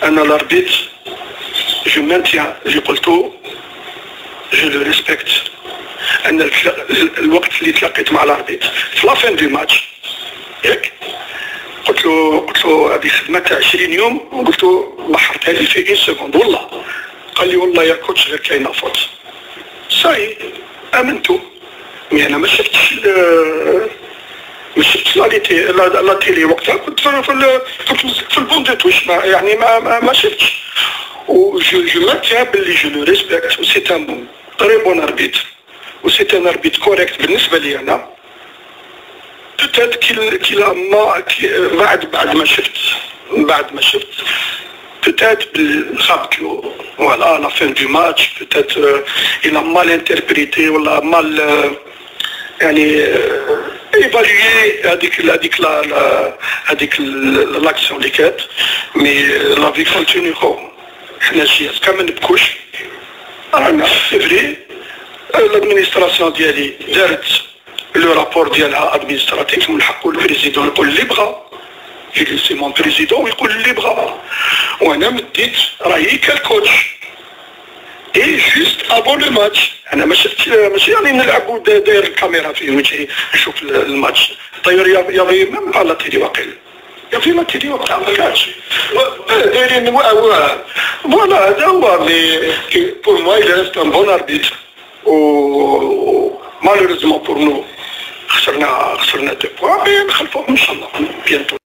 انا l'arbitre، je maintiens اللي قلتو، je le respecte. انا الوقت اللي تلاقيت مع l'arbitre في la fin du match، ياك قلت له هذه خدمة تاع 20 يوم، وقلت له بحرتها لي في une seconde. والله قال لي والله يا coach غير كاينه faute. ça y est، امنتو، mais انا ما شفتش la télé. وقتها كنت في ال banc de touche، ما يعني ما شفتش. و je maintiens باللي je le respecte و c'est un très bon arbitre و c'est un arbitre correct بالنسبة لي انا. peut-être qu'il a ما بعد ما شفت peut-être خابت له، voilà، la fin du match، peut-être il a mal interprété ولا mal يعني évalué هذيك l'action اللي كانت. mais la vie continue خو، حنا JSK ما نبكوش. رانا c'est vrai، l'administration ديالي دارت le rapport ديالها administratif، من حقه ال président يقول اللي بغا، c'est mon président ويقول اللي بغا. وانا مديت رايي ك coach et juste avant le match. انا ما شفتش، ماشي يعني نلعب داير الكاميرا في وجهي نشوف الماتش. طيب، y avait même pas la télé، واقيلا y avait la télé وقتها ما كانش دايرين. voilà، هذا هو. mais pour moi il reste un bon arbitre و malheureusement pour nous خسرنا 2 points، mais نخلفوهم ان شاء الله bientôt.